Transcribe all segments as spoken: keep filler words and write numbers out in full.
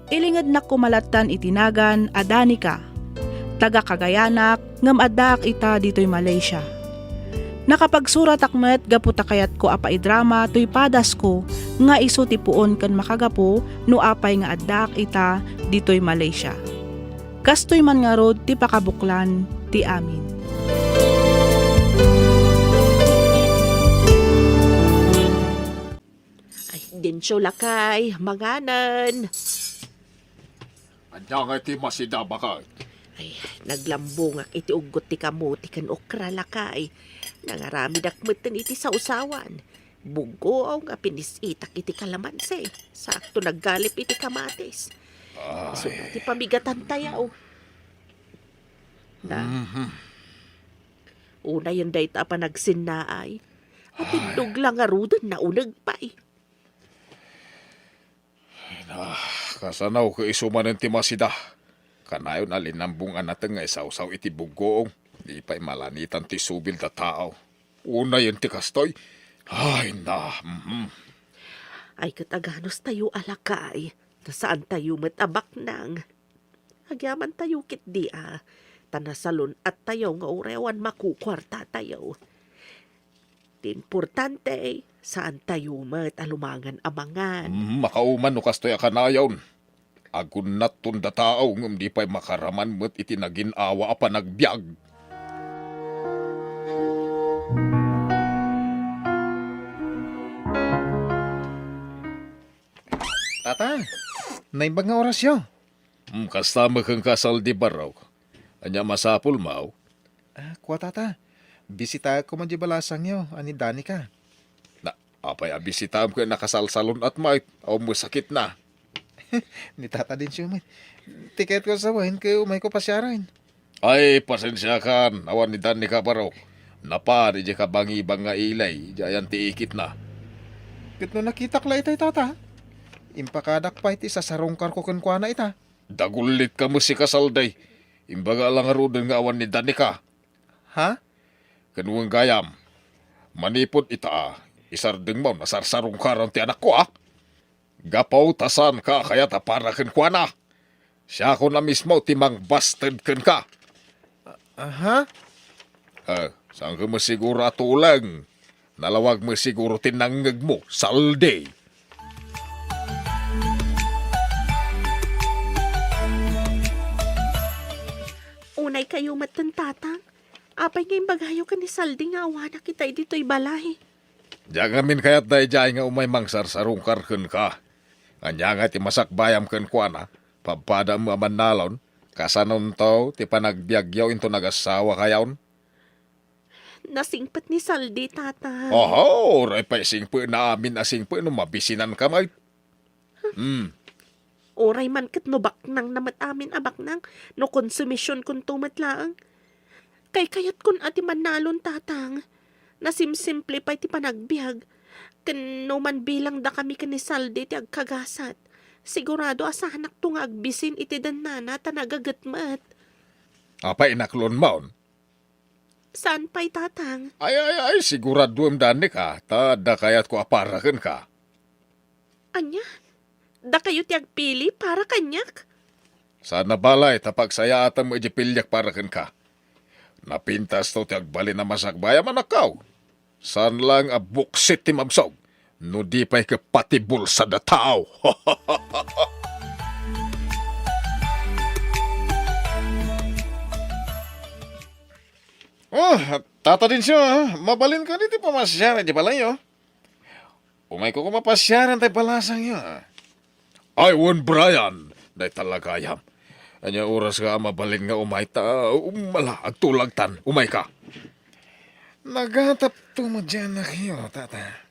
Ilingednak koma lattan iti nagan a Danica. Taga-Cagayanak, ngem addaak ita ditoy Malaysia. Nakapagsuratak met gapu ta kayatko a paidrama toy padasko nga isu ti puon ken makagapu no apay nga addaak ita ditoy Malaysia. Kastoy man ngarud ti pakabuklan ti amin. Ay, Dencio, lakay, manganen. Ania ngay ti masida, baket? Ay, naglambongak iti uggot ti kamote ken okra, lakay. Nangaramidak metten iti sawsawan. Buggoong a pinis-itak iti kalamansi. Sakto naggalip iti kamatis. Ay. Isu ti pamigatantayo. Na, Mhm. Unayen dayta a panagsinnaay. Ay. Atindog la ngaruden, nauneg pay. Ay na, kasano ket isu manen ti masida? Kanayon a linambong a nateng nga isawsaw iti buggoong. Di pay malanitan ti subil da tao. Unayen ti kastoy. Ay na, mhm. Ay, ket aganos tayo a lakay, ta saan tayo met a baknang. Agyaman tayo ketdi a, ta nasalun-at tayo nga uray awan makukuarta tayo. Ti importante, saan tayo met a lumangan a mangan. Mm, makauman no kastoy a kanayon. Agunnatton da tao ngem di pay makaraman met iti nagin-awa a panagbiag. Tata, naimbag nga orasyo. Mm, kasta met kenka, Saldi Barok. Ania masapul, maw? Ah, kua, Tata. Bisitaek koma di balasangyo a ni Danica. Na, apay a bisitaem ket nakasalsalun-at met, awan met sakitna? Ni Tata Dencio met. Ti kayatko a sawen ket umayko pasiaren. Ay, pasensiakan, awan ni Danica, Barok. Napan idiay kabangibang nga ili, idiay ayan ti ikitna. Ket no nakitak la itay, Tata, impakadak pay ti sasarungkarko kenkuana ita. Dagullitka met sika, Saldi. Imbaga la ngaruden nga awan ni Danica. Ha? Ken wen gayam, manipud ita, isardengmo a sarsarungkaran ti anakko, a? Gapu ta saanka a kayat a para kenkuana. Siakon a mismo ti mangbasted kenka. Aha? Eh, saanka met siguro a tuleng. Nalawag met siguro ti nangngegmo, Saldi. Unay kayo met, Tatang. Apay nga imbagayo ken ni Saldi nga awanak itay ditoy balay? Diak ngamin kayat daydiay nga umay mangsarsarungkar kenka. Ania nga ti masakbayam kenkuana? Padpadam a mannalon? Kasanonto ti panagbiagyo inton agassawa kayon? Nasingpet ni Saldi, Tata. Oho, uray pay singpetna amin a singpet no mabisinanka met. Hmm. Uray man ket no baknangna met amin a baknang, no konsumisionkonto met laeng. Kaykayatkon a ti mannalon, Tatang. Nasimsimple pay ti panagbiag. Ken no manbilangdakami ken ni Saldi ti agkagasat, sigurado a saanakto nga agbisin iti dennana ta nagaget met. Apay, inaklonmon? Saan pay, Tatang? Ay, ay, ay, siguraduem, Danica, ta adda kayatko a para kenka. Ania? Dakayo ti agpili para kaniak? Saan a balay ta pagsayaatam idiay piliak para kenka. Napintasto ti agbalin a masakbayam, anakko. Saan laeng a buksit ti mabsog, no di pay ket pati bulsada tao. Oh, Tata Dencio, ah, mabalin kadi ti pamasiar idiay balayyo? Umayko koma pasiaren tay balasangyo, ah. Ay, wen, Brian, dayta la gayam. Ania oras nga mabalin nga umay ta, um, ala, agtulagtan, umayka. Nagatapto met diay anakyo, Tata.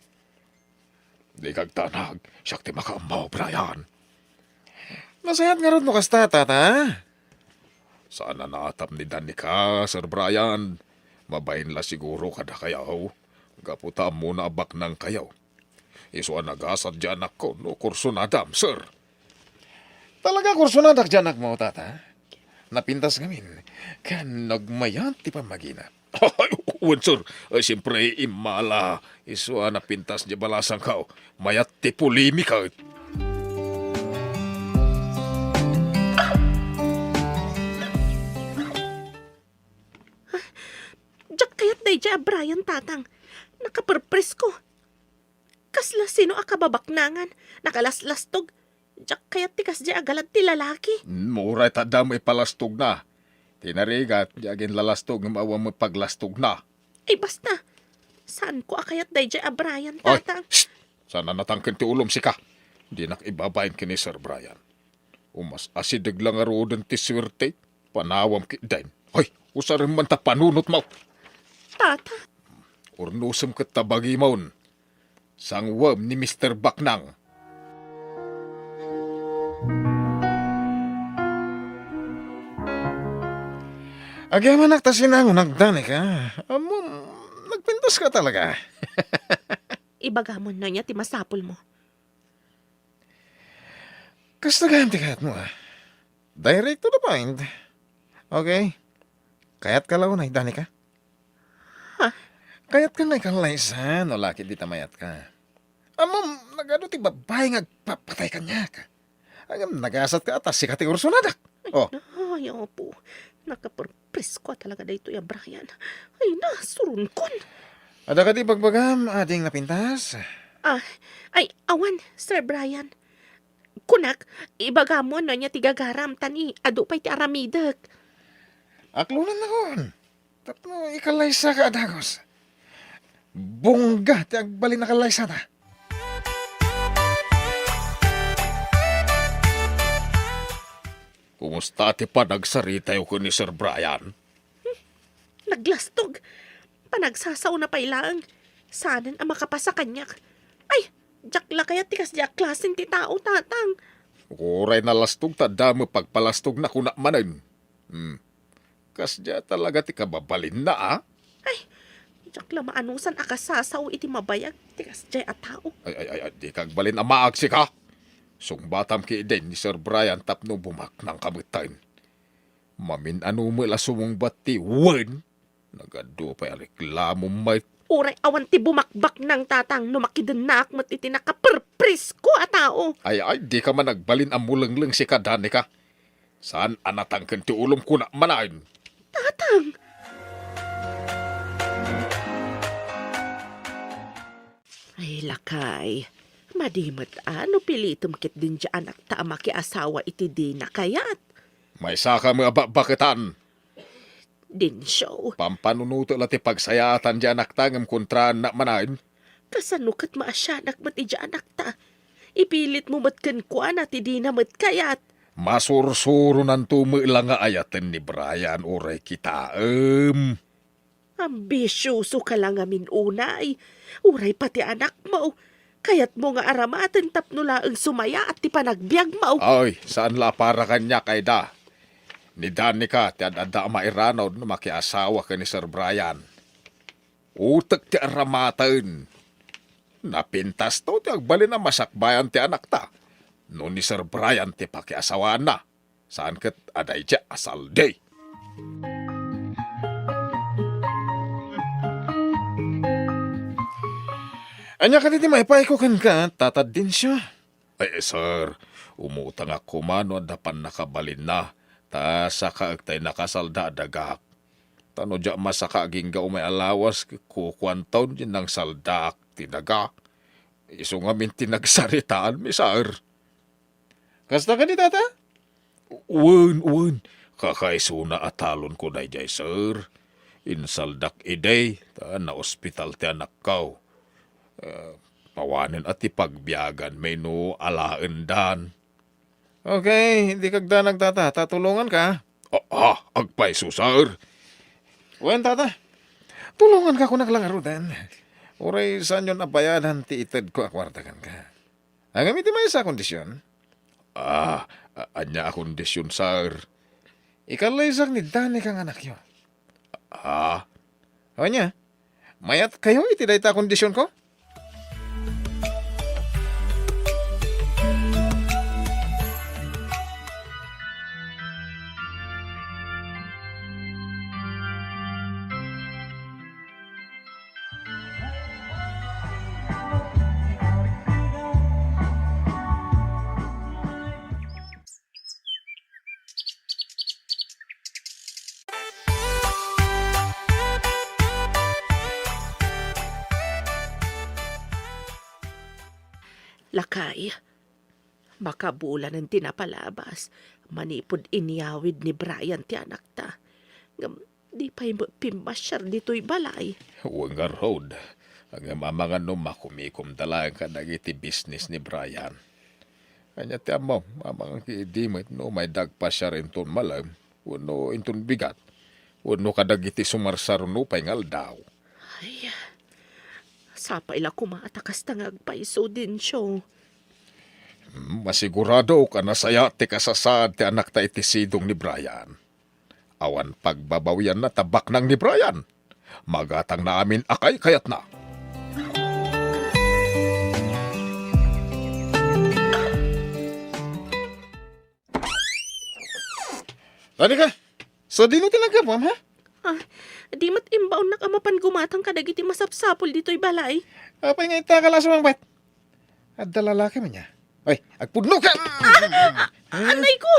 Dika agtanag, siak ti makaammo, Brian. Nasayaat ngarud no kasta, Tata. Saan a naatap ni Danica, Sir Brian. Mabain la siguro kadakayo, gapu ta ammona a baknangkayo. Isu a nagasat diay anakko no kursunadam, sir. Talaga kursunadak diay anakmo, Tata? Napintas ngamin, ken nagmayat ti pammagina. Ay, wen, sir. Ay, siyempre, immala. Isu a napintas diay balasangko. Mayat ti polemika. Idiay a Brian, tatang. Nakaperpresko. Kasla sino a kababaknangan, nakalaslastog. Diak kayat ti kasdiay a galad ti lalaki. Mm, uray ta adda met ipalastogna. Ti narigat, di aginlalastog ngem awan met paglastogna. Ay, basta. Saanko a kayat daydiay a Brian, Oy, tatang. Shh! Saan a natangken ti ulom, sika. Dinak ibabain ken ni Sir Brian. Umas-asideg la ngaruden ti suerte. Panawam ketdin. Hoy, usarem man ta panunotmo. Tata. Urnosem ket ta bagimon. Sanguem ni Mister Baknang. Agyamanak ta sinango, nagdani ka. Ammom, nagpintas ka talaga. Ibagam no ania ti masapulmo. Kasta gayam ti kayatmo, ah. Direct to the point. Okay. Kayatka la unay, Danica? Ha? Kayatka nga ikallaysa no la ket dita mayatka. Ammom, nagadu ti babbai nga agpapatay kaniak. Ngem nagasatka a ta sika ti ursonadak. Oh. Ay, Apo. Nakaperpresko a talaga daytoy a Brian. Ay, nasuronkon. Adda kadi ibagbagam, ading napintas? Ah, ay, awan, Sir Brian. Kunak, ibagam no ania ti gagaram, ta ni adu pay ti aramidek. Aklonannakon. Tapno ikallaysaka a dagus. Bongga ti agbalin a kallaysata. Kumusta ti panagsaritayo ken ni Sir Brian? Naglastog. Panagsasaona pay laeng. Saanen a makapasa kaniak. Ay, diak la kayat ti kasdiay a klasen ti tao, tatang. Uray nalastog ta adda met pagpalastogna, kunak manen. Hmm. Kasdiay talaga ti kababalinna, a? Ay, diak la maanusan a kasasao iti mabayag ti kasdiay a tao. Ay, ay, ay, ay, dika agbalin a maag, sika. Sungbatam ketdin ni Sir Brian tapno bumaknangka metten. Mamin-ano met la sumungbat ti wen. Nagadu pay a reklamo met. Uray awan ti bumakbaknang, tatang, no makidennaak met iti nakaperpresko a tao. Ay, ay, dika man agbalin a mulengleng, sika, Danica. Saan a natangken ti ulom, kunak manen. Tatang! Ay, lakay. Madi met a no pilitem ketdin diay anakta a makiasawa iti dina kayat. Maysaka met a bakbaketan. Dencio. Pampanunotek la ti pagsayaatan diay anakta ngem kontraannak manen. Kasano ket maasianak met idiay anakta? Ipilitmo met kenkuana ti dina met kayat. Masursuronanto met la nga ayaten ni Brian uray kitaem. Ambisiosoka la ngamin unay. Uray pati anakmo. Kayatmo nga aramaten tapno laeng sumayaat ti panagbiagmo. Ay, saan la a para kaniak, Aida. Ni Danica ti ad-adda a mairanud no makiasawa ken ni Sir Brian. Utek ti aramaten. Napintasto ti agbalin a masakbayan ti anakta no ni Sir Brian ti pakiasawaanna. Saan ket a daydiay a saldi. Ania kadi ti maipayko kenka, Tata Dencio? Ay, sir, umutangak koma no adda pannakabalinna, ta sakaek tay nakasalda a dagak. Ta no diak masaka agingga umay a lawas, kukuanton diay nangsaldaak ti daga. Isu ngamin ti nagsaritaanmi, sir. Kasta kadi, Tata? Wen, wen. Kakaisuna a talonko daydiay, sir. Insaldak idi ta naospital ti anakko. Eh, pawanen a ti pagbiaganmi no alaendan. Okay, dika agdanag, Tata, ta tulonganka. Ah, ah, agpayso, sir. Wen, Tata, tulonganka, kunak la ngaruden. Uray saanyon a bayadan ti itedko a kuarta kenka. Ngem iti maysa a kondision. Ah, a-, ania a kondision, sir? Ikallaysak ni Danica nga anakyo. Ah? Ania? Mayatkayo iti dayta a kondisionko? lakay. Makabulanen ti napalabas manipud inyawid ni Brian ti anakta. Ngem di pay met pimmasiar ditoy balay. Wen ngarud, ngem amangan no makumikomda laeng kadagiti bisnis ni Brian. Ania ti ammom, amangan idi met no mayda agpasiar inton malem wenno inton bigat wenno kadagiti sumarsaro nupay nga aldaw. Ay, sapay la koma a ta kasta nga agpayso, Dencio. Hmm, masiguradok a nasayaat ti kasasaad ti anakta iti sidong ni Brian. Awan pagbabawianna ta baknang ni Brian. Magatangna amin a kaykayatna. Danica, sadino ti naggapuam, ha? Ah, di met imbaonnak a mapan gumatang kadagiti masapsapul ditoy balay. Apay nga ita ka la sumangpet? Adda lalaki man ya. Ay, agpudno ka! Ah, ah, ah, anay ko!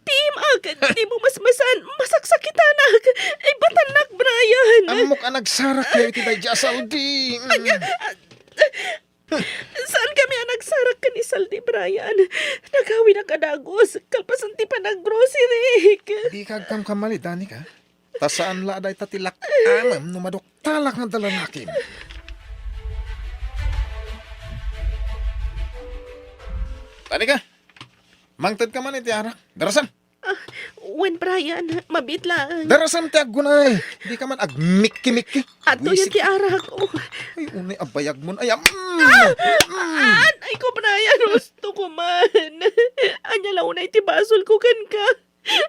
Tiim-ak! Di mo masmasan! Masaksakitanak! Ibatannak, Brian! Ammok a nagsarak kayo iti daydi a Saldi. Anya? Ah, saan kami a nagsarak ken ni Saldi, Brian? Nagawidak a dagus, kalpasan ti panaggroceryk. Di ka agkamkamali, Danica. Ta saan la a dayta ti lak-amem no maduktalak nga adda lalakim. Danica, mangted ka man iti arak. Darasam! Ah, wen, Brian, mabiit laeng. Darasam ti aggunay. Di ka man agmikki-mikki. Adtoyen ti arak. Oh. Ay, unay a bayag mon. Ay, am-, mm, mm. Anay ko, Brian, husto ko man. Ania la unay ti basol ko kenka?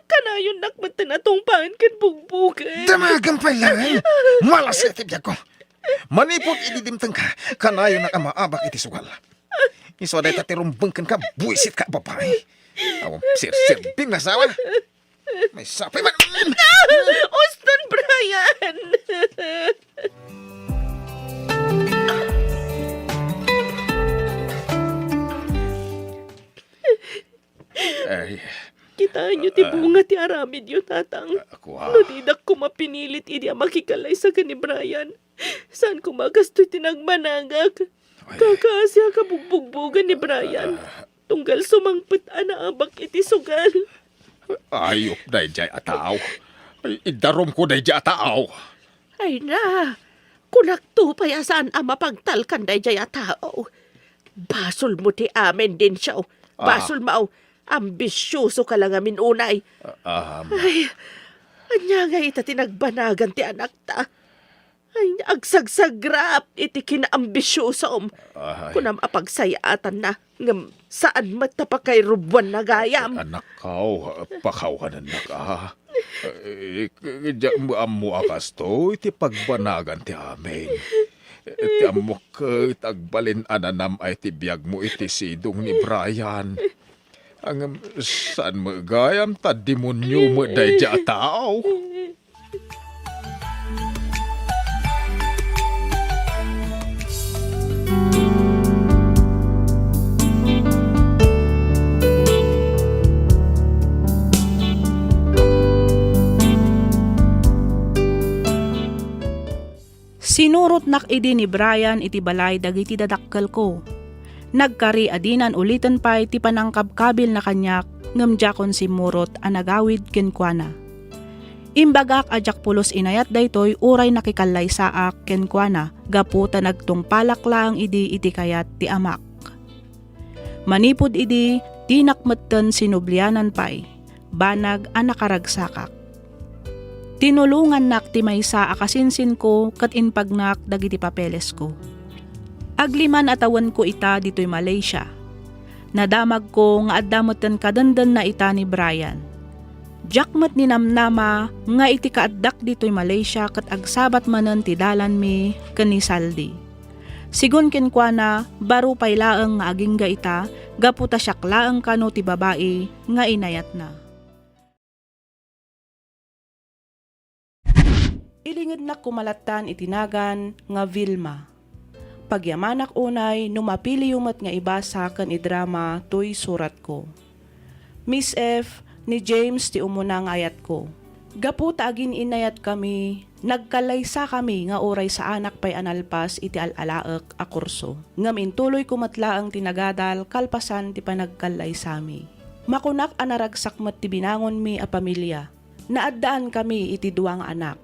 Kanayonnak metten a tungpaen ken bugbogen. Damagem pay laeng. Malas iti biag ko. Manipud idi dimteng ka, kanayonnak a maabak iti sugal. Isu a dayta ti rumbeng kenka, buisit ka a babai. Awan sirsirbing nga asawa. May sapay man. Uston, Brian! Ay. Kitaenyo ti Ah. Bunga ti aramidyo, Tatang. Ah, kua. No didak koma pinilit idi a makikallaysa ken ni Brian, saan koma kastoy ti nagbanagak. Ay. Kakaasiak a bugbugbogen ni Brian. Ah. Tunggal sumangpet a naabak iti sugal. Ayop daydiay a tao. Ay, idarumko daydiay a tao. Ay na, kunakto pay a saan a mapagtalkan daydiay a tao. Basolmo ti amin, Dencio. Ah. Basolmo, ambisioso ka la ngamin unay. Ah, ah, ma- Ay, ania ngay ita ti nagbanagan ti anakta? Ay, agsagsagrap iti kinaambisiosom. Ay. Kunam a pagsayaatanna, ngem saan met ta pakairubuanna gayam. Anakko, pakawanennak a. Eh, diak ammo a kastoy ti pagbanagan ti amin. Ti ammok ket agbalin a nanam-ay ti biagmo iti sidong ni Brian. Ngem saan met gayam ta demonio met daydiay a tao. Sinurotnak idi ni Brian iti balay dagiti dadakkelko. Nagkari a dinan uliten pay ti panangkabkabilna kaniak, ngem diakon simmurot a nagawid kenkuana. Imbagak a diak pulos inayat daytoy uray nakikallaysaak kenkuana gapu ta nagtungpalak laeng idi iti kayat ti amak. Manipud idi, dinak metten sinublianan pay, banag a nakaragsakak. Tinulongannak ti maysa a kasinsinko ket impagnak dagiti papelesko. Agliman a tawenko ita ditoy Malaysia. Nadamagko nga adda metten kadendenna ita ni Brian. Diak met ninamnama nga iti kaaddak ditoy Malaysia ket agsabat manen ti dalanmi ken ni Saldi. Sigun kenkuana, baro pay laeng nga agingga ita gapu ta siak laeng kano ti babai nga inayatna. Ilingednak koma lattan iti nagan nga Vilma. Pagyamanak unay no mapiliyo met nga ibasa ken idrama toy suratko. Miss F, ni James ti umuna nga ayatko. Gapu ta agin-inayatkami, nagkallaysakami nga uray saanak pay a nalpas iti al-alaek a kurso. Ngem intuloyko met laeng ti nagadal kalpasan ti panagkallaysami. Makunak a naragsak met ti binangonmi a pamilia. Naaddaankami iti dua nga anak.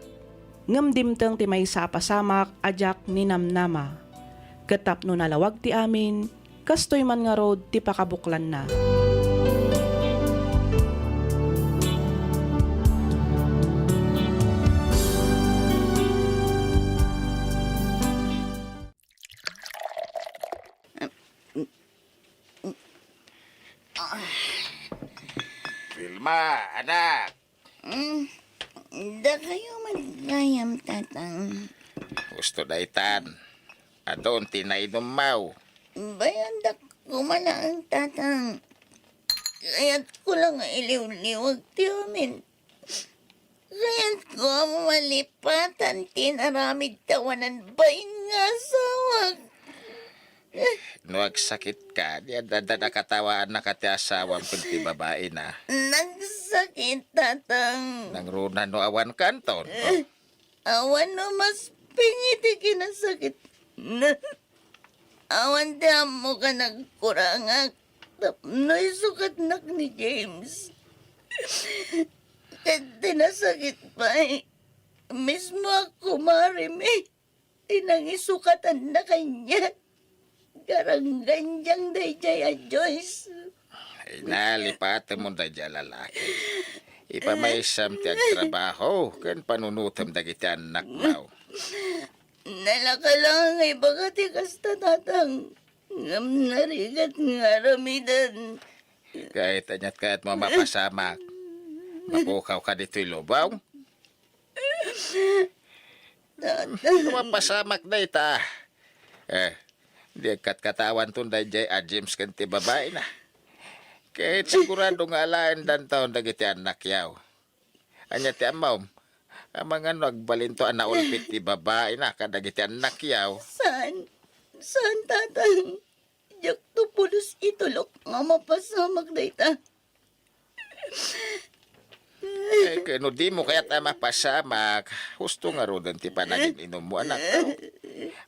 Ngem dimteng ti maysa a pasamak a diak ninamnama. Ket tapno nalawag ti amin, kastoy man ngarud ti pakabuklanna. Vilma, anak! Hmm, dakayo met gayam, Tatang. Husto daytan. Adun ti nainummaw. Bayandak koma laeng, Tatang. Kayatko la nga iliwliwag ti amin. Kayatko a malipatan ti inaramid ta awanan bain nga asawak. No agsakitka, di adda nakatawaannaka ti asawam ken ti babaina. Nagsakit, Tatang. Nangruna no awan kanton. Awan no mas pingiti kinasakit. Awan ti ammo ka nagkurangak tapno isukatnak ni James. Ket ti nasakit pay, mismo a kumarimi ti nangisukatanna kaniak. Garanggandiang daydiay a Joyce. Ay, nalipatemon daydiay a lalaki. Ipamaysam ti agtrabaho ken panunotem dagiti annakmo. Nalaka laeng nga ibaga ti kasta, Tatang. Ngem narigat nga aramiden. Ket ania't kayatmo a mapasamak? Mapukawka ditoy lubong? Tatang. Mapasamak dayta. Eh, di agkatkatawanton daydiay a James ken ti babaina. Ket sigurado nga alaendanton dagiti annakyaw. Ania ti ammom? Amangan no agbalinto a naulpit ti babaina kadagiti annakyaw. Saan? Saan, Tatang? Diakto pulos itulok nga mapasamak dayta. Eh, ken no dimo kayat a mapasamak, husto ngaruden ti panagin-inummo, anak.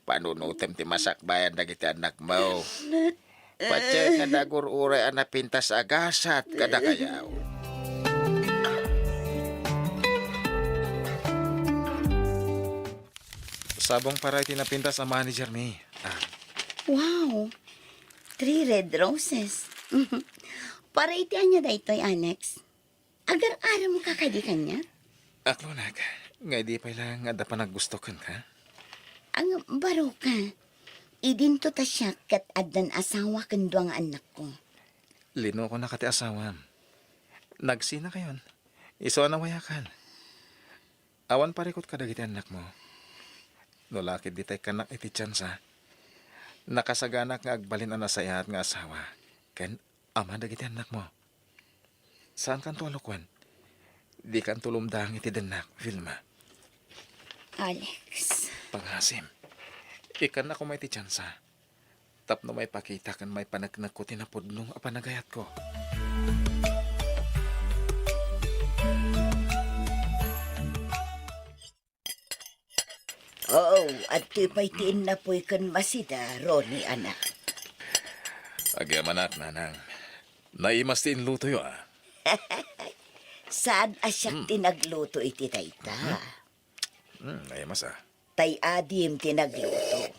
Panunotem ti masakbayan dagiti annakmo. Patien nga nagur-uray a napintas a gasat kadakayo. Sabong para iti napintas a manager mi. Ah. Wow! Three red roses. Para iti ania daytoy, Alex? Agar-aramka kadi kaniak? Aklonek, nga idi pay laeng nga adda panaggusto kenka? Ang baro ka. Idinto ta siak ket addan asawa ken dua nga annakko. Linukonaka ti asawam. Nagsinakayon. Isu a nawayakan. Awan parikut kadagiti annakmo. No la ket ditay kanak iti tiansa, nakasaganak nga agbalin a nasayaat nga asawa ken ama dagiti annakmo. Saankanto a lukuen. Dikanto lumdaang iti dennak, Vilma. Alex. Pangasim. Ikkannak koma iti tiansa. Tapno maipakita ken maipaneknekko ti napudno a panagayatko. Oo, adtoy pay ti innapoy ken masida, Ronnie, anak. Agyamanak, nanang. Naimas ti inlutoyo, a. Saan a siak ti nagluto iti dayta. Hmm, naimas, a. Tay adim ti nagluto.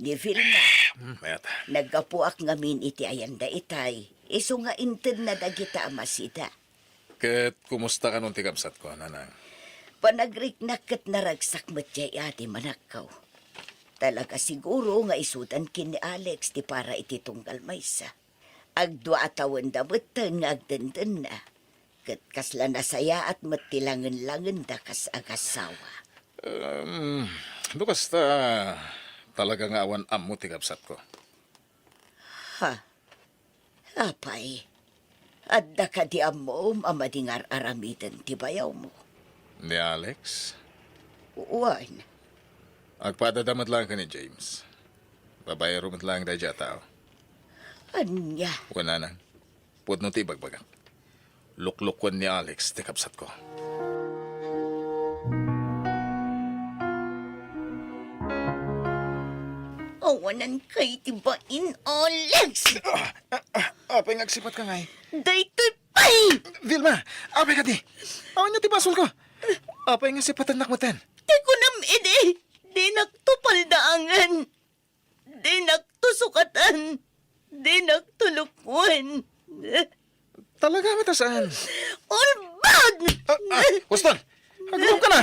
Ni Vilma. Hmm, mayat. Naggapuak ngamin iti ayan daytay. Isu nga intedna dagita a masida. Ket kumusta kanon ti kabsatko, nanang? Panagriknak ket naragsak met diay adim, anakko. Talaga siguro nga isudan ken ni Alex ti para iti tunggal maysa. Agdua a tawenda metten nga agdendenna. Ket kasla nasayaat met ti langen-langenda kas agasawa. Em, no kasta, talaga nga awan ammo ti kabsatko. Ha? Apay, adda kadi ammom a madi nga ar-aramiden ti bayawmo? Ni Alex? Wen. Agpadada met laeng ken ni James. Babayaro met laeng daydiay a tao. Ania? Wen, nanang. Pudno ti ibagbagak. Luklukuen ni Alex ti kabsatko. Awanan kay ti bain, Alex! Ah, ah, ah, apay nga agsipatka ngay? Daytoy pay! Vilma, apay kadi? Awan ti basolko. Apay nga sipatennak metten? Ti kunam idi, dinak to paldaangen. Dinak to sukatan. Dinak to lukwen. Talaga met a saan? Ulbod! Ah, ah, huston! Agrukom ka na!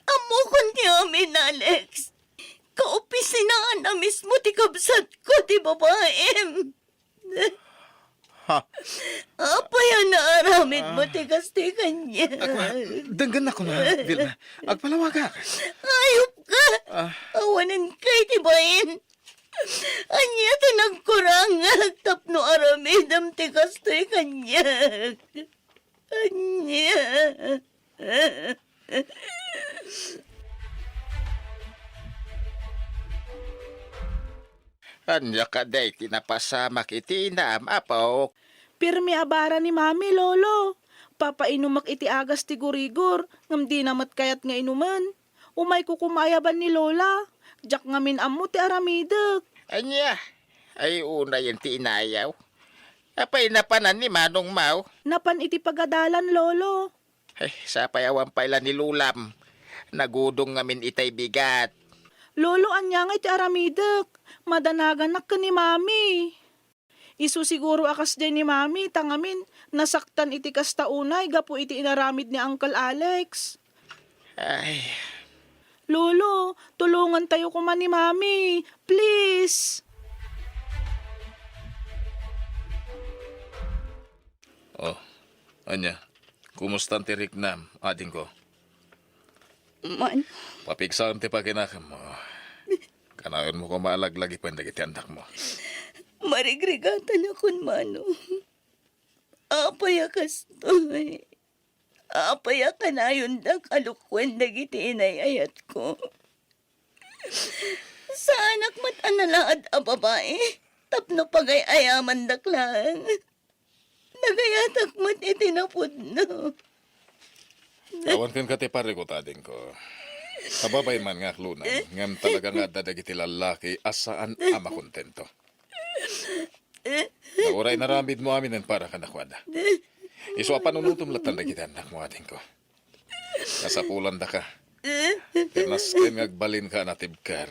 Ammokon ti amin, Alex. Kaopisinaan a mismo ti kabsatko ti babaem. Ha? Apay a naaramidmo Ah. ti kastoy kaniak? Ako, denggennak koma, Vilma. Agpalawagak. Ayop ka! Ah. Awanen kay ti bain. Ania ti nagkurangak tapno aramidem ti kastoy kaniak? Ania? Ania kadi ti napasamak iti inam, apo? Pirmi a bara ni Mami, Lolo. Papainumak iti agas ti gurigor, ngem dina met kayat nga inumen. Umayko koma ayaban ni Lola. Diak ngamin ammo ti aramidek. Ania? Ay, unayen ti inayaw. Apay napanan ni Manong Mau? Napan iti pagadalan, Lolo. Ay, sapay awan pay la ni Lolam. Nagudong ngamin itay bigat. Lolo, ania ngay ti aramidek? Madanaganak ken ni Mami. Isu siguro a kasdiay ni Mami, ta ngamin, nasaktan iti kasta unay gapu iti inaramid ni Uncle Alex. Ay. Lolo, tulongantayo koma ni Mami. Please! Oh, ania? Kumustan ti riknam, adingko? Man. Papigsaem ti pakinakemmo. Kanayon mo koma a laglagipen dagiti annakmo. Marigrigatanakon, Manong. Apay a kastoy? Apay a kanayondak a lukwen dagiti inay-ayatko? Saanak met a nalaad a babai tapno pagay-ayamandak laeng. Nagayatak met iti napudno. Awan kenka ti parikut, adingko. Kababay man nga aklona, ngem talaga nga adda dagiti lallaki a saan a makontento. Nga uray naramidmo aminen para kadakuada. Isu a panunotem latta dagiti annakmo, adingko. Kasapulandaka. Ti nasken nga agbalinka a natibker.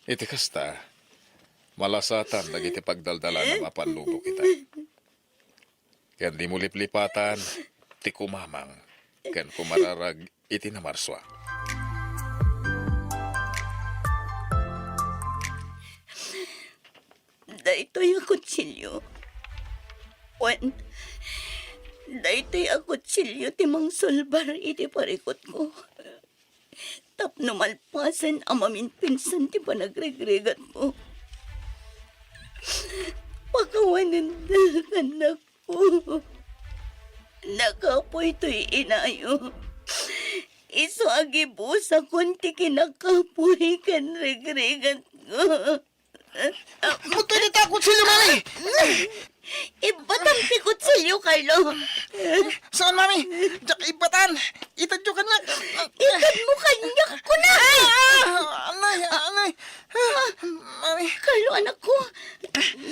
Iti kasta, malasatan dagiti pagdaldalanam a pannubok ita. Ken dimo liplipatan ti kumamang ken kumararag iti namarsua. Daytoy a kutsilio. Wen, daytoy a kutsilio ti mangsulbar iti parikutko. Tapno malpasen a maminpinsan ti panagrigrigatmo. Pakawanenda, annakko. Nakapuy toy inayo. Isu a gibusakon ti kinakapuy ken rigrigatko. Agtoy dita a kutsilio, mami! Ibbatam ti kutsilio, Carlo. Saan, mami? Diak ibbatan. Itedyo kaniak. Itedmo kaniak, kuna. Ah, anay, anay. Ah, mami. Carlo, anakko.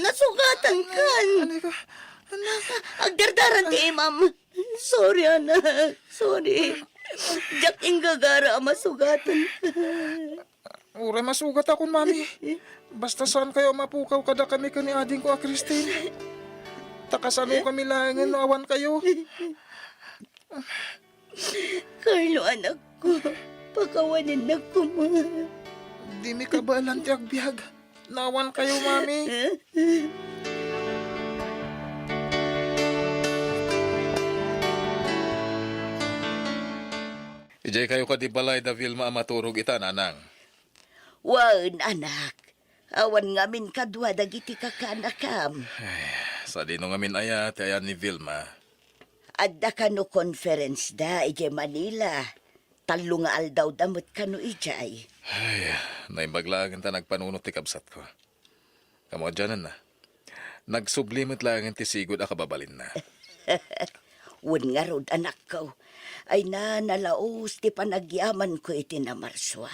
Nasugatan kan. Anay ko. Anay. Agdardaran ti imam. Sorry, anak. Sorry. Diak inggagara a masugatan. Uray masugatakon, mami. Basta saan kayo a mapukaw kadakami ken ni adingko a Christine. Ta kasano kami laengen no awan kayo? Carlo, anakko, pakawanennak koma. Dimi kabaelan ti agbiag no awan kayo, mami. Idiay kayo kadi balay da Vilma a maturog ita, nanang? Wen, anak. Awan ngamin kadua dagiti kakanakam. Ay, sadino ngamin aya ti ayan ni Vilma? Adda kano conference da idiay Manila. Tallo nga aldawda met kano idiay. Ay, naimbag laengen ta nagpanunot ti kabsatko. Kamo, adianenna. Nagsubli met laengen ti sigud a kababalinna. Wen ngarud, anakko, ay na nalaus ti panagyamanko iti namarsua.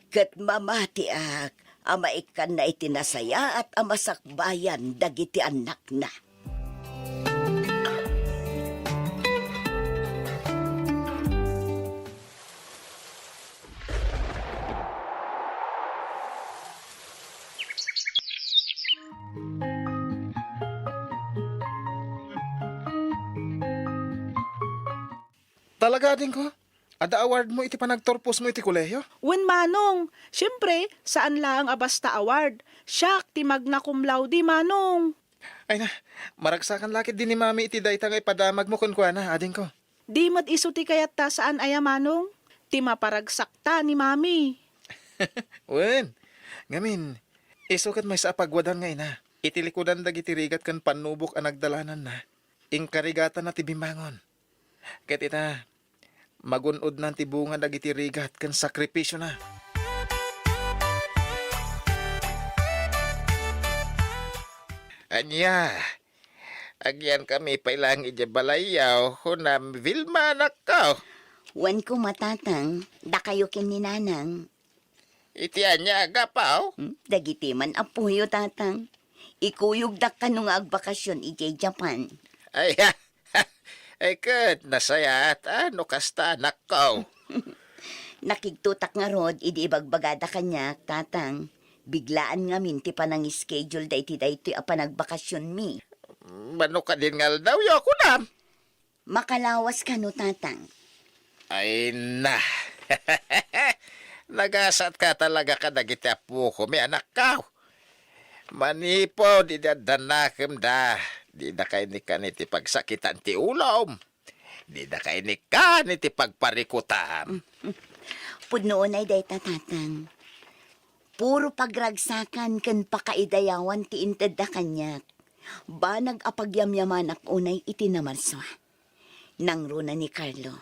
Ket mamatiak a maikkanna iti nasayaat a masakbayan dagiti annakna. Talaga, adingko? Adda award mo iti panagturpos mo iti kolehiyo? Wen, manong. Siyempre, saan laeng a basta award. Siak ti magna cum laude, manong. Ay na, maragsakan la ketdi ni Mami iti dayta nga ipadamag mo kenkuana, adingko. Di met isu ti kayatta saan aya, manong? Ti maparagsakta ni Mami. Wen, ngamin, isu ket maysa a pagwadan nga ina. Iti likudan dagiti rigat ken pannubok a nagdalananna, inkarigatanna ti bimmangon. Ket ita, magun-odnan ti bunga dagiti rigat ken sakripisiona. Ania, agyankami pay laeng idiay balayyo, kunam, Vilma, anakko? Wen koma, tatang, dakayo ken ni nanang. Iti ania a gapu? Hmm, dagiti man a puyo, tatang. Ikuyogdak kano nga agbakasyon idiay Japan. Ay, ay, ket nasayaat, a, no kasta, anakko. Nakigtotak ngarud idi ibagbagada kaniak, tatang. Biglaan ngamin ti panangischedule daytoy daytoy a panagbakasionmi. Mano kadin nga aldawyo, kunam? Makalawas kano, tatang? Ay na. Nagasatka talaga kadagiti apukomi, anakko. Manipud idi adda nakemda, didaka inikkan iti pagsakitan ti ulom. Didaka inikkan iti pagparikutam. Pudno unay dayta, tatang. Puro pagragsakan ken pakaidayawan ti intedda kaniak. Banag a pagyamyamanak unay iti namarsua. Nangruna ni Carlo.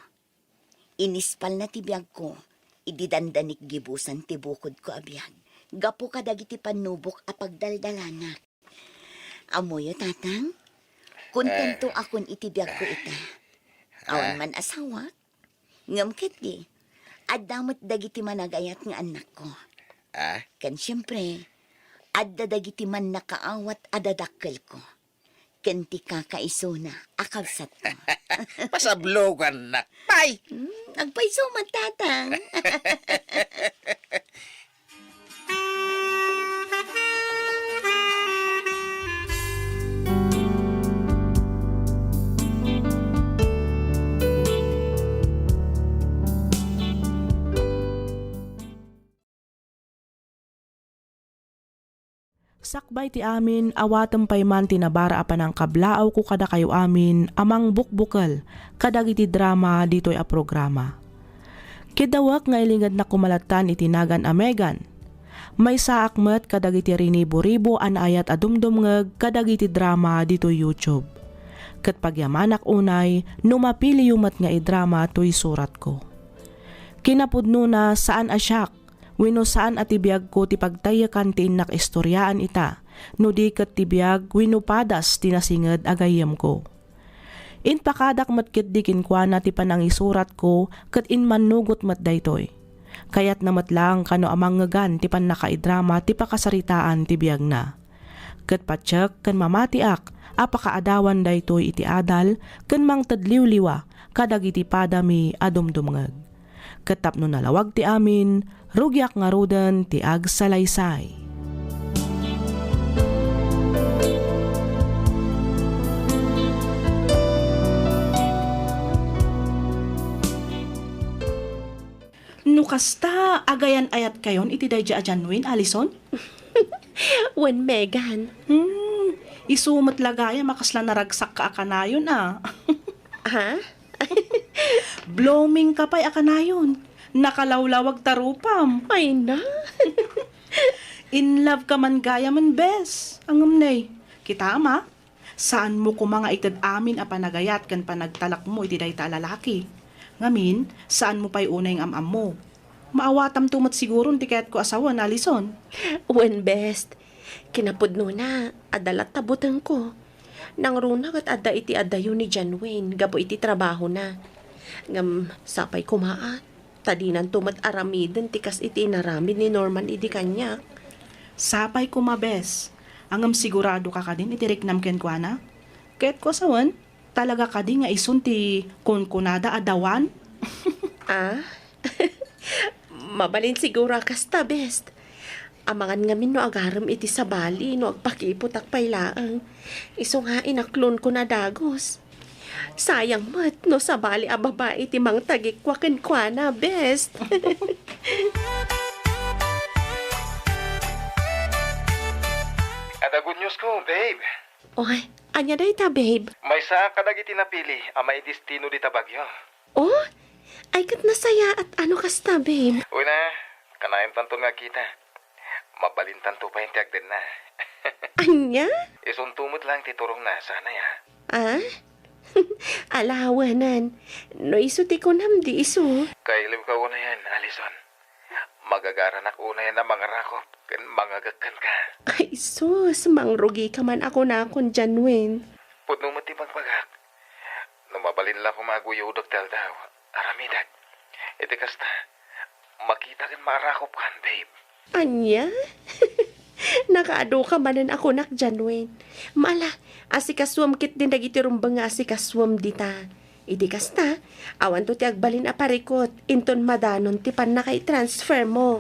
Inispalna ti biagko idi dandanik gibusan ti bukodko a biag gapu kadagiti pannubok a pagdaldalanak. Ammoyo, tatang? Kontento, eh, akon iti biagko ita. Awan, eh, man asawak, ngem ketdi, adda met dagiti managayat nga annakko. Ah? Ken siempre, adda dagiti mannakaawat a dadakkelko. Ken ti kakaisuna a kabsatko. Pasablogannak pay! Hmm, agpayso man, tatang. Sakbay ti amin, awatem pay man ti nabara a panangkablaawko kadakayo amin a mangbukbukel kadagiti drama ditoy a programa. Kiddawek nga ilingednak koma lattan iti nagan a Megan. Maysaak met kadagiti rinibo-ribo a naayat a dumdumngeg kadagiti drama ditoy YouTube. Ket pagyamanak unay no mapiliyo met nga idrama toy suratko. Kinapudnona, saan a siak wenno saan a ti biagko ti pagtaykan ti innak istoriaan ita, no di ket ti biag wenno padas ti nasinged a gayyemko. Impakadak met ketdi kenkuana ti panangisuratko ket immannugot met daytoy. Kayatna met laeng kano a mangngegan ti pannakaidrama ti pakasaritaan ti biagna. Ket patiek ken mamatiak a pakaadawan daytoy iti adal ken mangted liwliwa kadagiti padami a dumdumngeg. Ket tapno nalawag ti amin, rugiak ngaruden ti agsalaysay. No kasta, agayan-ayatkayon iti daydiay a John Wayne, Alison? Wen, Megan. Hmm, isu met la gayam a kasla naragsakka a kanayon, a. Ha? Blooming ka pay a kanayon. Nakalawlawag ta rupam. Ay na. In love ka man gayamen, bes. Angem ne. Kitam, a? Saanmo koma nga ited amin a panagayat ken panagtalekmo iti dayta a lalaki. Ngamin, saanmo pay unay nga am-ammo. Maawatamto met siguron ti kayatko a sawen, Alison. Wen, bes. Kinapudnona, adda latta butengko. Nangruna ket adda iti adayo ni John Wayne gapu iti trabahona. Ngem sapay koma a, ta dinanto met aramiden ti kas iti inaramid ni Norman idi kaniak. Sapay koma, bes. Ngem sigurado ka kadin iti riknam kenkuana? Ket kua sawen, talaga kadi nga isun ti kunkunada a dawan? Ah? Mabalin siguro a kasta, best. Amangan ngamin no agarem iti sabali no agpakiputak pay laeng. Isu nga inaklonko na dagus. Sayang met no sabali a babai ti mangtagikua kenkuana, best. Ada good news ko, babe. Oy, ania dayta, babe? Maysaak kadagiti napili a maidestino dita Baguio. Oh? Ay, ket nasayaat a no kasta, babe. Uy na, kanayontanto nga agkita. Mabalintanto pay ti agdenna. Ania? Isunto met laeng ti turongna, sana ya. Ah? Ala, awanan. No isu ti kunam, di isu. Kailiwka unayen, Alison. Magagaranak unayen a mangarakop ken mangagek kenka. Ay, sus, mangrugika man a kunakon, John Wayne. Pudno met ti bagbagak. No mabalin la koma a guyodek ti aldaw, aramidek. Iti kasta, makita ken maarakopkan, babe. Ania? Nakaadu ka manen a kunak, John Wayne. Mala, asikasuem ketdin dagiti rumbeng nga asikasuem dita. Iti kasta, awanto ti agbalin a parikut inton madanon ti pannakaitransfer mo.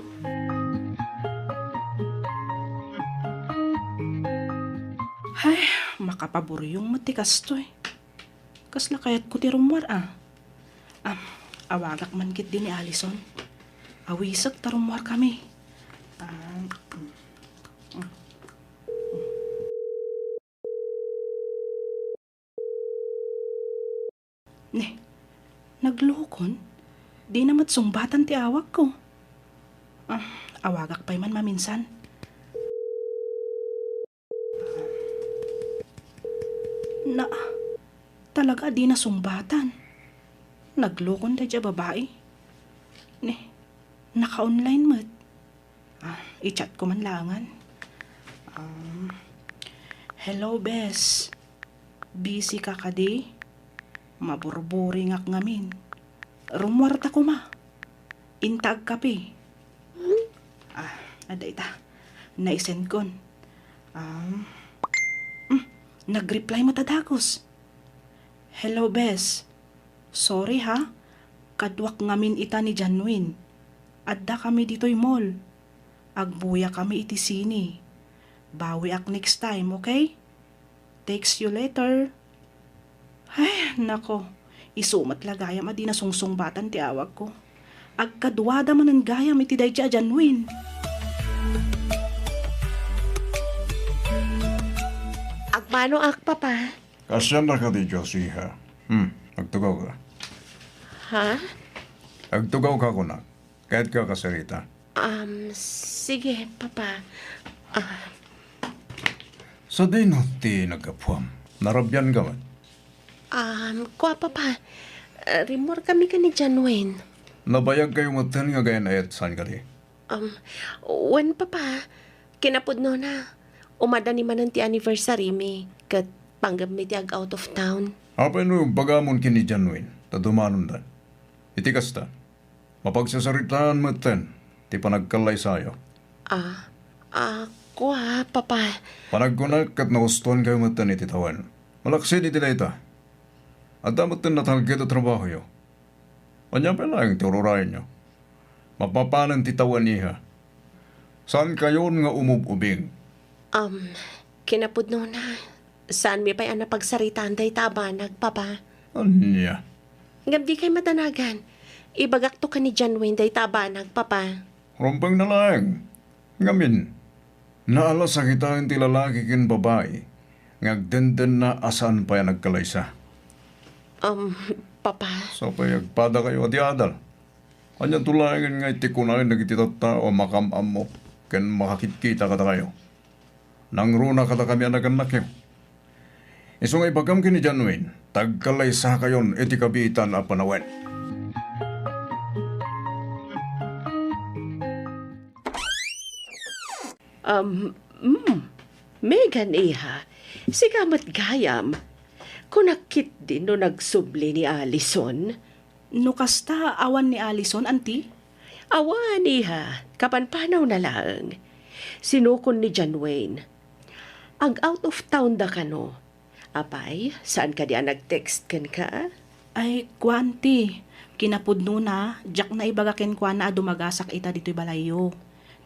Ay, makapaburyong met ti kastoy. Kasla kayatko ti rummuar, a. Am, awagak man ketdi ni Alison. Awisek ta rummuarkami. Ah, mm, mm. Ne, naglukon? Dina met sungbatan ti awagko. Ah, awagak pay man maminsan. Na, talaga a dina sungbatan. Naglukon daydiay a babai. Ne, naka-online met. Ah, i-chat ko man laengen. Um, hello, bes. Busy ka kadi? Maburburingak ngamin. Rummuarta koma. Inta agkape. Ah, adda ita. Naisendkon. Um, mm, nag-reply met a dagus. Hello, bes. Sorry, ha. Kaduak ngamin ita ni John Wayne. Addakami ditoy mall. Agbuyakami iti sine. Bawiak next time, okay? Text you later. Ay, nako. Isu met la gayam a dina sungsungbatan ti awagko. Agkaduada manen gayam iti daydiay a John Wayne. Agmanoak, Papa. Kaasianna kadi, Josiah? Hmm, agtugawka. Ha? Agtugawka, kunak. Kayatka a kasarita. Um, sige, Papa. Ah. Sadino ti naggapuam? Narabianka met? Um, kua, Papa. Ah, rimmuarkami ken ni John Wayne. Nabayagkayo metten nga agay-ayat saan kadi? Um, wen, Papa. Kinapudnona, umadani manen ti anniversary mi, ket panggepmi ti ag-out of town. Apay no ibagamon ken ni John Wayne, ta dumanonda? Iti kasta, mapagsasaritaan metten ti panagkallaysayo. Ah, ah, kua, Papa. Panagkunak ket nagustuankayo metten iti tawen. Malaksid iti dayta, adda metten natalged a trabahoyo. Ania pay laeng ti ururayenyo? Mapapanen ti tawen, iha. Saankayon nga umub-ubing. Um, kinapudnona, saanmi pay a napagsaritaan dayta a banag, Papa. Ania? Ngem dikay madanagan. Ibagakto ken ni John Wayne dayta a banag, Papa. Rumbengna laeng. Ngamin, naalas a kitaen ti lalaki ken babai nga agdendenna a saan pay a nagkalaysa. Um, Papa. Sapay agpadakayo a di adal. Aniato laengen ngay ti kunaen dagiti tattao a makam-ammo ken makakitkita kadakayo? Nangruna kadakami a nagannakyo. Isu nga ibagam ken ni John Wayne, ta agkalaysakayon iti kabiitan a panawen. Um, mm. Megan, iha, Sika met gayam. Kunak ketdi no nagsubli ni Alison. No kasta, awan ni Alison, anti? Awan, iha. Kapanpanawna laeng. Sinukon ni John Wayne. Ag-out of town da kano. Apay, saan kadi a nag-text kenka? Ay, kua, anti. Kinapudnona, diak naibaga kenkuana a dumagasak ita ditoy balayyo.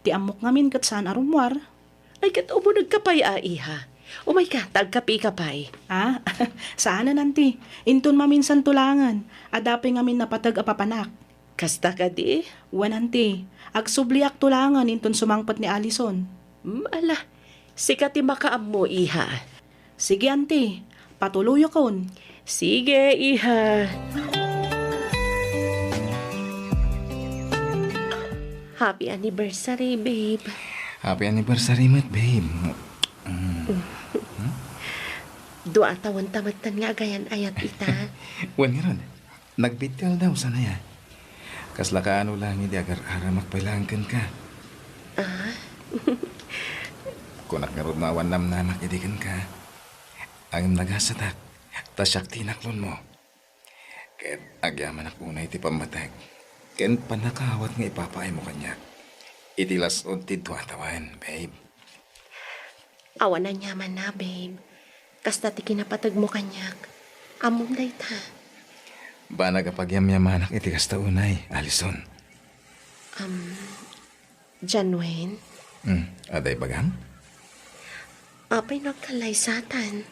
Ti ammok ngamin ket saan a rummuar. Ay, ket umunegka pay a, iha. Umayka, ta agkapika pay. Ah, saanen, anti. Inton maminsan to laengen, adda pay ngamin napateg a papanak. Kasta kadi? Wen, anti. Agsubliak to laengen inton sumangpet ni Alison. Hmm, ala, sika ti makaammo, iha. Sige, anti. Patuloyakon. Sige, iha. Happy anniversary, babe. Happy anniversary met, babe. Mm. Hmm? Dua a tawen ta metten nga agayan-ayat ita. Wen ngarud, nagbittiwal daw, saan aya? Kasla kaano laeng idi agar-aramak pay laeng kenka. Ah? Kunak ngarud no awan namnamak idi kenka. Ngem nagasatak, ta siak ti inaklonmo. Ket agyamanak unay ti pammateg ken pannakaawat nga ipapaaymo kaniak iti las-ud ti dua a tawen, babe. Awan aniamanna, babe. Kasta ti kinapategmo kaniak. Ammom dayta. Banag a pagyamyamanak iti kasta unay, Alison. Um, John Wayne? Hmm, adda ibagam? Apay no agkallaysatan?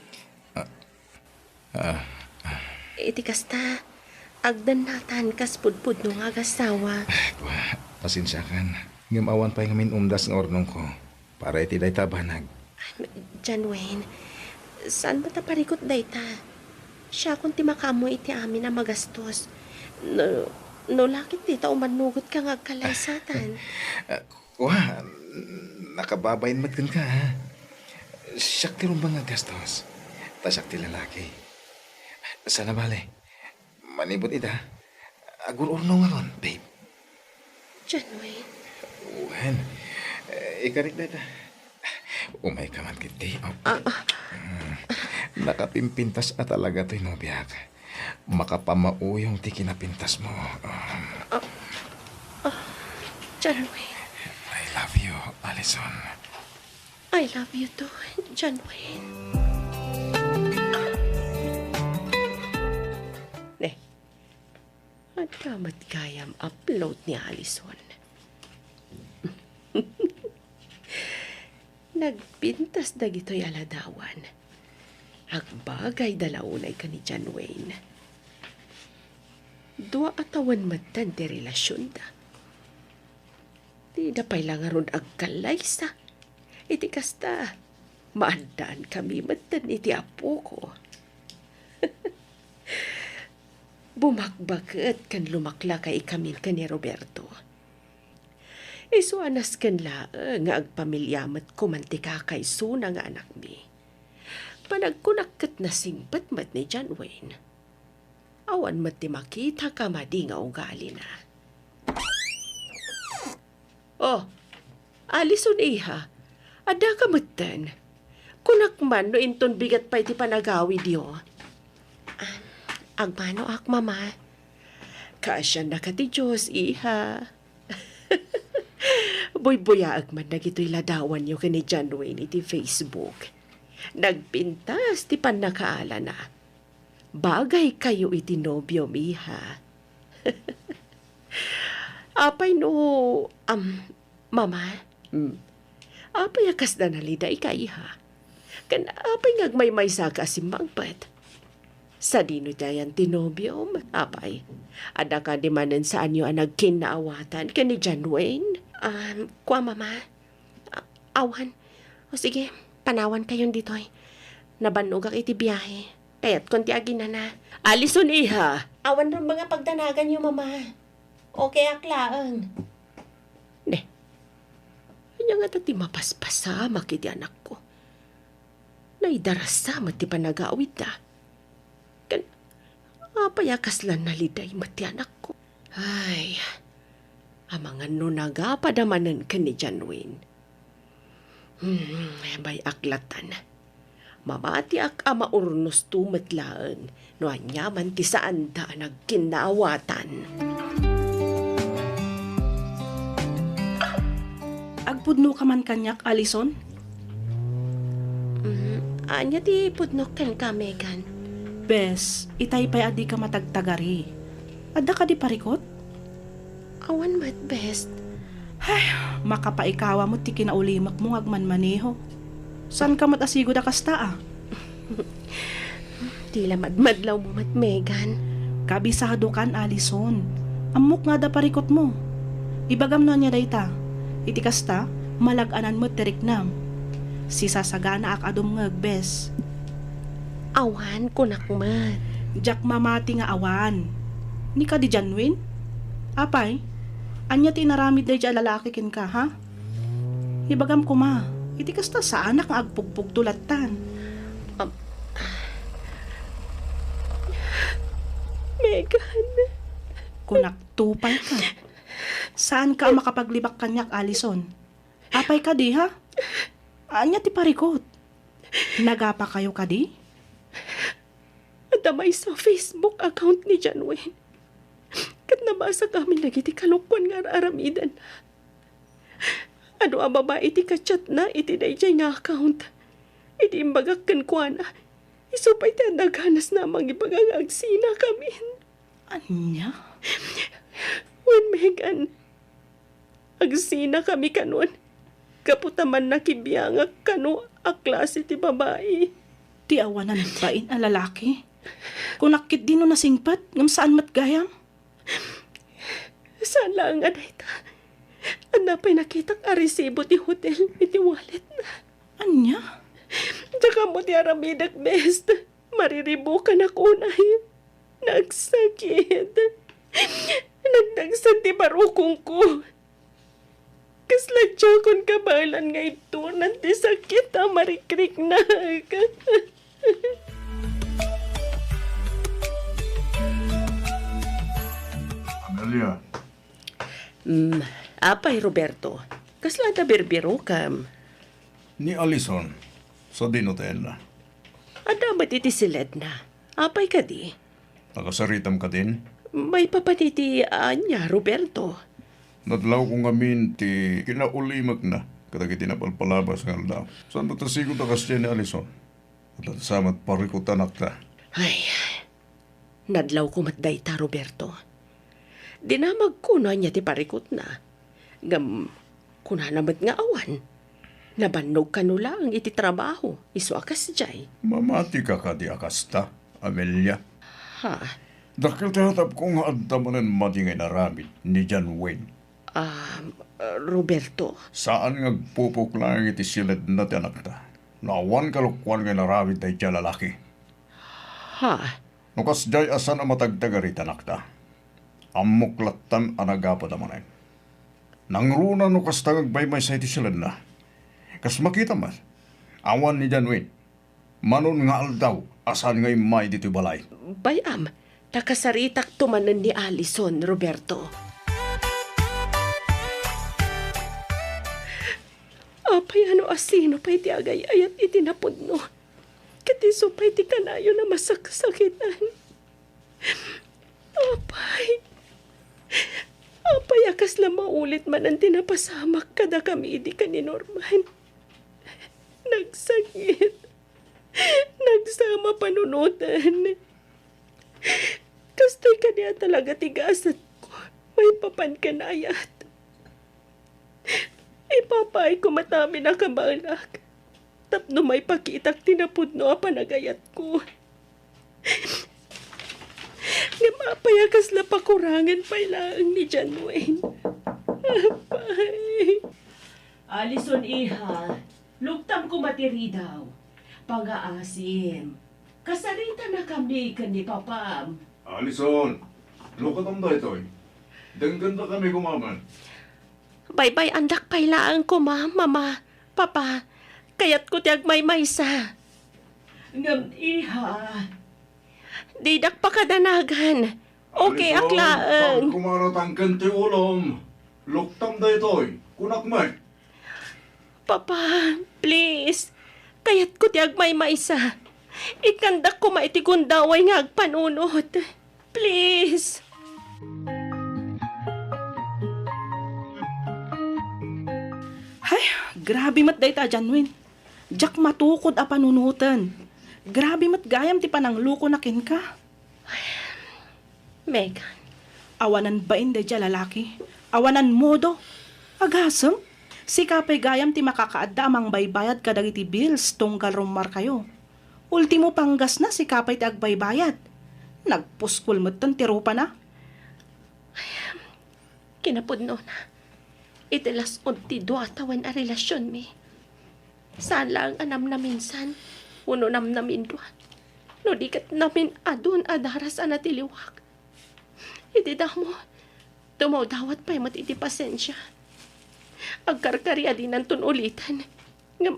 Ah, ah. Iti kasta, agdannatan kas pudpudno nga agassawa. Ay, kua, pasensiakan. Ngem awan pay ngamin umdas nga urnongko para iti dayta a banag. Ay, John Wayne, saan met a parikut dayta? Siakon ti makaammo iti amin a magastos. No, no la ket dita umannugotka nga agkallaysatan. Ah, kua, nakababain met kenka, ha? Siak ti rumbeng nga aggastos. Ta siak ti lalaki. Saan a bale, manipud ita, agur-urnongakon, babe. John Wayne. Wen, eh, ikarik dayta. Umayka man ketdi. Oh. Ah, ah. Mm. Nakapimpintas a talaga toy nobiak. Makapamauyong ti kinapintasmo. Ah, ah, John Wayne. I love you, Alison. I love you too, John Wayne. Ne, adda met gayam upload ni Alison. Nagpintas dagitoy a ladawan. Agbagayda la unay ken ni John Wayne. Dua a tawen metten ti relasionda. Dida pay la ngarud agkallaysa. Iti kasta, maaddaan kami metten iti apoko. Bumakbaket ken lumaklakay ikamin ken ni Roberto. Isu a nasken laeng nga agpamilia met koman ti kakaysona nga anakmi. Panagkunak ket nasingpet met ni John Wayne. Awan met ti makita a madi nga ugalina. Oh, Alison, iha, addaka metten. Kunak man no inton bigat pay ti panagawidyo. Ah, agmanoak, Mama. Kaasiannaka ti Dios, iha. Buybuyaek man dagitoy ladawanyo ken ni John Wayne iti Facebook. Nagpintas ti pannakaalana. Bagaykayo iti nobiom, iha. Apay no, am, Mama? Hmm. Apay a kasla nalidayka, iha? Ken apay nga agmaymaysaka a simmangpet? Sadino ti ayan ti nobiom? Apay, adda kadi manen saanyo a nagkinnaawatan ken ni John Wayne? Um, kua, Mama. A-, awan. O sige, panawankayon ditoy. Nabannogak iti biahe. Kayatkon ti aginana. Alison, iha! Awan rumbeng a pagdanaganyo, Mama. Okay ak laeng. Ne, ania ngata ti mapaspasamak iti anakko? Naidarasa met ti panagawidda. Ken apay a kasla naliday met ti anakko? Ay, amangan no nagapada manen ken ni John Wayne. Hmm, bay-ak latan. Mamatiak a maurnosto met laeng no aniaman ti saanda a nagkinnaawatan. Agpudnoka man kaniak, Alison? Mm, ania ti pudnok kenka, Megan? Bes, itay pay a dika matagtagari. Adda kadi parikut? Awan met, Bes. Ay, makapaikawa met ti kinaulimekmo nga agmanmaneho. Saanka met a sigud a kasta, a? Ti la madmadlawmo met, Megan. Kabisadokan, Alison. Ammok nga adda parikutmo. Ibagam no ania dayta. Iti kasta, malag-anan met ti riknam. Sisasaganaak a dumngeg, Bes. Awan, kunak met. Diak mamati nga awan. Ni kadi Janwin? Apay, ania ti inaramid daydiay a lalaki kenka, ha? Ibagam koma, iti kasta, saanak nga agpugpugto lattan. Am-, Megan. Kunak, tupayka. Saanka a makapaglibak kaniak, Alison? Apay kadi, ha? Ania ti parikut? Nagapakayo kadi? Adda maysa a Facebook account ni Janwin. Ket nabasakami dagiti kalokuan nga ar-aramidenna. Adu a babai ti kachatna iti daydiay nga account. Idi imbagak kenkuana, isu pay ti adda ganasna a mangibaga nga agsinakamin. Ania? Wen, Megan, agsinakami kanon, gapu ta mannakibiangak kano a klase ti babai. Ti awanan bain a lalaki. Kunak ketdi no nasingpet, ngem saan met gayam? Saan laeng a dayta. Adda pay nakitak a resibo ti hotel iti walletna. Ania? Diak ammo ti aramidek, Bes. Mariribukanak unay. Nagsakit. Nagdagsen ti barukongko. Kasla diakon kabaelan nga ituna ti sakit a marikriknak. Amelia. Mm, apay, Roberto, kasla adda birbirokam? Ni Alison, sadino ti ayanna? Adda met iti siledna. Apay kadi? Nakasaritam kadin? Maipapan iti ania, Roberto? Nadlawko ngamin ti kinaulimekna kadagiti napalpalabas nga aldaw. Saan met a sigud a kasdiay ni Alison? Adda sa met parikut ti anakta. Ay, nadlawko met dayta, Roberto. Dinamagko no ania ti parikutna. Ngem, kunana met nga awan. Nabannog kano laeng iti trabaho, isu a kasdiay. Mamatika kadi a kasta, Amelia? Ha? Dakkel ti hatabko nga adda manen madi nga inaramid ni John Wayne. Ah, Roberto? Saan nga agpupok laeng iti siledna ti anakta no awan kalokuan nga inaramid daydiay a lalaki. Ha? No kasdiay a saan a matagtagari ti anakta, ammok lattan a nagapud a manen. Nangruna no kasta nga agmaymaysa iti siledna. Kas makita met, awan ni John Wayne. Manon nga aldaw a saan nga immay ditoy balay. Bay-am, ta kasaritakto manen ni Alison, Roberto. Apay, ano a sino pay ti agay-ayat iti napudno? Ket isu pay ti kanayon a masaksakitan. Apay, apay a kasla maulit manen ti napasamak kadakami idi ken ni Norman. Nagsakit. Nagsama panunoten. Kastoy kadi a talaga ti gasatko maipapan ken ayat. Ipapaayko met amin a kabaelak tapno maipakitak ti napudno a panagayatko. Ngem apay a kasla pakurangen pay laeng ni John Wayne? Apay. Alison, iha, luktam koma ti ridaw. Pangaasim. Kasaritanakami ken ni papam. Alison, lukatam daytoy. Denggandakami koma met. Baybay-andak pay laeng koma, Mama, Papa. Kayatko ti agmaymaysa. Ngem, iha. Didak pakadanagan. Okay ak laeng. Alison, pagkumaratang ken ti ulom. Luktam daytoy. Kunak met. Papa, please. Kayatko ti agmaymaysa. Ikkandak koma iti gundaway nga agpanunot. Please. Hay, grabe met dayta a Janwin. Diak matukod a panunoten. Grabe met gayam ti pananglukona kenka. Megan. Awanan bain daydiay a lalaki. Awanan modo. Agasem, sika pay gayam ti makakaadda a mangbaybayad kadagiti bills tunggal rummuarkayo. Ultimo panggasna, sika pay ti agbaybayad. Nagpuskol metten ti rupana. Kinapudnona, iti las-ud ti dua a tawen a relasionmi, saan laeng a namnaminsan wenno namnamindua, no di ket namin-adun a daras a natiliwak. Iti damo, dumawdawat pay met iti pasensia. Agkarkari a dinanton uliten, ngem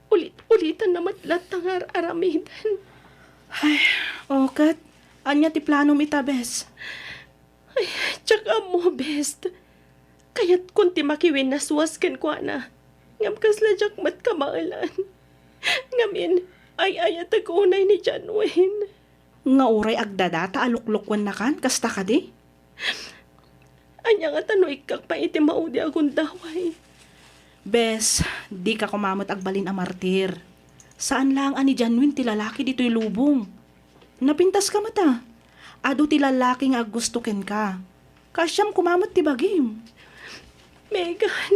ulit-ulitanna met latta nga ar-aramiden. Ay, o ket, ania ti planom ita, bes? Ay, diak ammo, best. Kayatkon ti makiwinnaswas kenkuana. Ngem kasla diak met kamaelan. Ngamin, ay-ayatek unay ni John Wayne. Nga uray agdadata a luklukuennakan, kasta kadi? Ania ngata no ikkak pay iti maudi a gundaway? Bes, dika koma met agbalin a martir. Saan laeng a ni John Wayne ti lalaki ditoy lubong. Napintaska met a. Adu ti lalaki nga aggusto kenka. Kaasiam koma met ti bagim. Megan.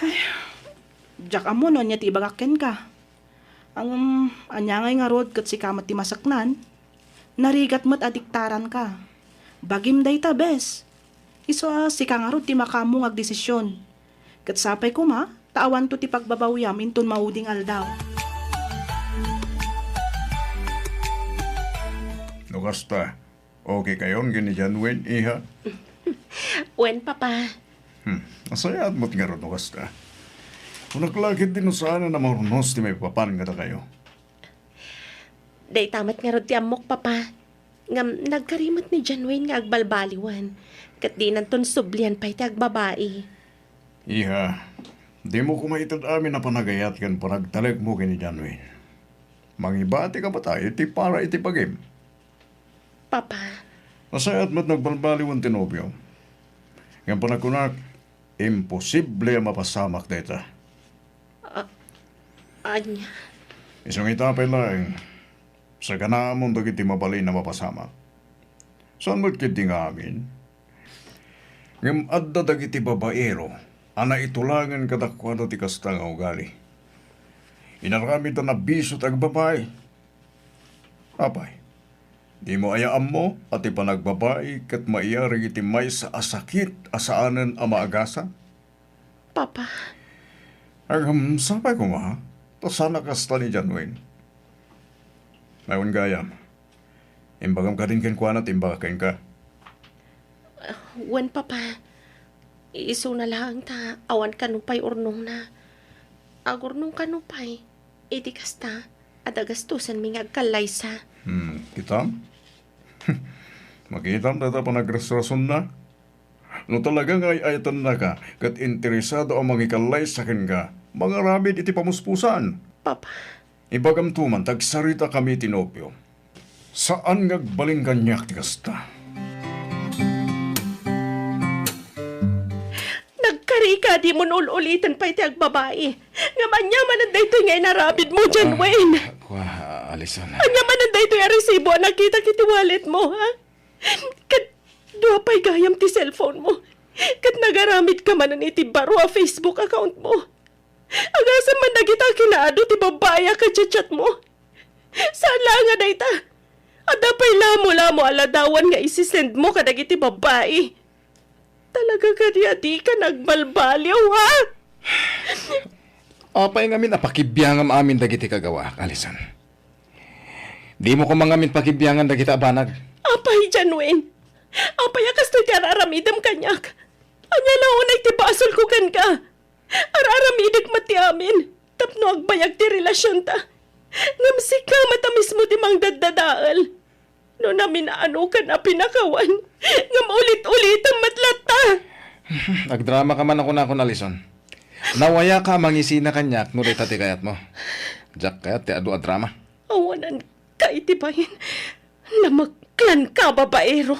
Ay, diak ammo no ania ti ibagak kenka. Ngem, ania ngay ngarud ket sika met ti maseknan? Narigat met a diktaranka. Bagim dayta, bes. Isu a sika ngarud ti makaammo nga agdesision. Ket sapay koma ta awanto ti pagbabawiam inton maudi nga aldaw. No kasta, okay kayon ken ni John Wayne, iha? Wen, Papa. Hmm, nasayaat met ngarud no kasta. Kunak la ketdi no saanen a maurnos ti maipapan kadakayo. Dayta met ngarud ti ammok, Papa. Ngem nagkari met ni John Wayne nga agbalbaliwen, ket dinanton sublian pay ti agbabai. Iha, dimo koma ited amin a panagayat ken panagtalekmo ken ni John Wayne. Mangibatika met iti para iti bagim. Papa. Nasayaat met nagbalbaliwen ti nobio. Ngem panagkunak, imposible a mapasamak dayta. A-, ania? Isu nga ita pay laeng, saganaamon dagiti mabalin a mapasamak. Saan met ketdi nga amin? Ngem adda dagiti babaero a naitulangen kadakuada ti kasta nga ugali. Inaramidda a bisio ti agbabai. Apay, dimo aya ammo a ti panagbabai ket maiyarag iti maysa a sakit a saanen a maagasan? Papa. Ngem sapay koma, ta saan a kasta ni John Wayne. Wen gayam, imbagam kadin kenkuana ti imbagak kenka. Wen, Papa. Isuna laeng ta awan kano pay urnongna. Agurnong kano pay. Iti kasta, adda gastusenmi nga agkallaysa. Hmm, kitam? Makitam dayta panagrasrasonna? No talaga nga ay-ayatennaka ket interesado a mangikallaysa kenka, mangaramid iti pamuspusan. Papa. Ibagamto man ta agsaritakami iti nobio. Saan nga agbalin kaniak ti kasta. Nagkari ka, dimon ul-uliten pay ti agbabai. Ngem ania manen daytoy nga inaramidmo, John Wayne? Ah, kua, Alison. Ania manen daytoy a resibo a nakitak iti walletmo, ha? Ket dua pay gayam ti cellphonemo. Ket nagaramidka manen iti baro a Facebook accountmo. Agasem man dagita a kinaadu ti babbai a kachatchatmo. Saan laeng a dayta. Adda pay lamolamo a ladawan nga isisendmo kadagiti babbai. Talaga kadi a dika nagbalbaliw, ha? Apay ngamin a pakibiangam amin dagiti kagawaak, Alison? Dimo koma ngamin pakibiangan dagita a banag. Apay, John Wayne? Apay a kastoy ti ar-aramidem kaniak? Ania la unay ti basolko kenka? Ar-aramidek met ti amin tapno agbayag ti relasionta. Ngem sika met a mismo ti mangdaddadael. No namin-anokan a pinakawan, ngem ulit-ulitem met latta. Agdramaka man a kunakon, Alison. Nawayaka a mangisina kaniak no dayta ti kayatmo. Diak kayat ti adu a drama. Awananka iti bain. Namaklanka a babaero.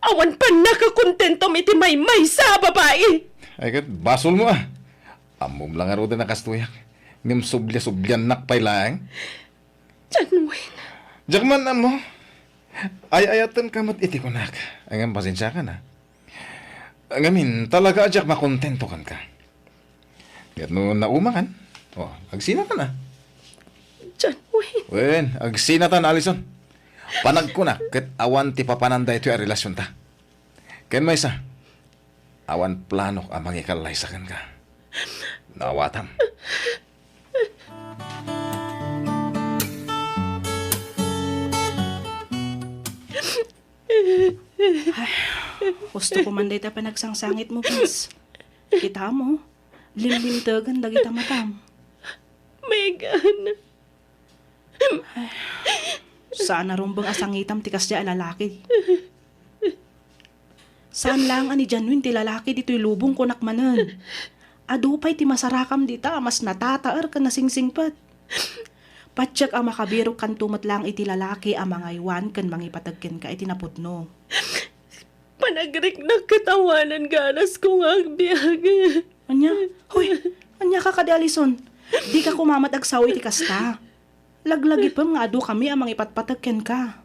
Awan pannakakontentom iti maymaysa a babai. Ay ket basolmo a. Ammom la ngaruden a kastoyak. Ngem subliasubliannak pay laeng. John Wayne. Diak man ammo. Ay-ayatenka met iti kunak. Ngem pasensiakan a. Ngamin, talaga a diak makontento kenka. Ket no naumakan, o, agsinatan a. John Wayne. Wen, agsinatan, Alison. Panagkunak ket awan ti papanan daytoy a relasionta. Ken maysa, awan planok a mangikallaysa kenka. Naawatam. Ay, husto ko man dayta panagsangsangitmo, Bes. Kitamo, limlimtegen dagita matam. Megan. Saan a rumbeng a sangitam ti kasdiay a lalaki. Saan laeng a ni John Wayne ti lalaki ditoy lubong, kunak manen. Adu pay ti masarakam dita a mas natataer ken nasingsingpet. Patiek a makabirokkanto met laeng iti lalaki a mangaywan ken mangipateg kenka iti napudno. Panagriknak ket awanen ganasko nga agbiag. Ania? Hoy, ania ka kadi, Alison? Dika koma met agsao iti kasta. Laglagipem nga adu kami a mangipatpateg kenka.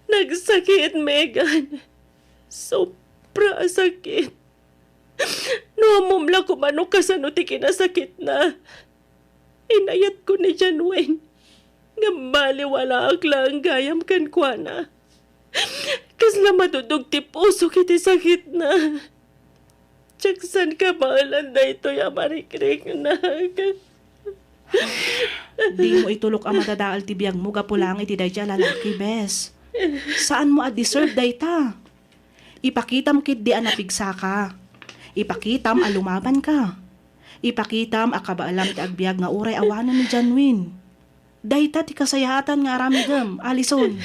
Nagsakit, Megan. Sobra a sakit. No ammom la koma no kasano ti kinasakitna. Inayatko ni John Wayne. Ngem baliwalaak laeng gayam kenkuana. Kasla madudog ti pusok iti sakitna. Diak saan kabaelan daytoy a marikriknak. Dimo itulok a madadael ti biagmo gapu laeng iti daydiay a lalaki, Bes. Saanmo a deserve dayta. Ipakitam ketdi a napigsaka. Ipakitam a lumabanka. Ipakitam a kabaelam ti agbiag nga uray awanen ni John Wayne. Dayta ti kasayaatan nga aramidem, Alison.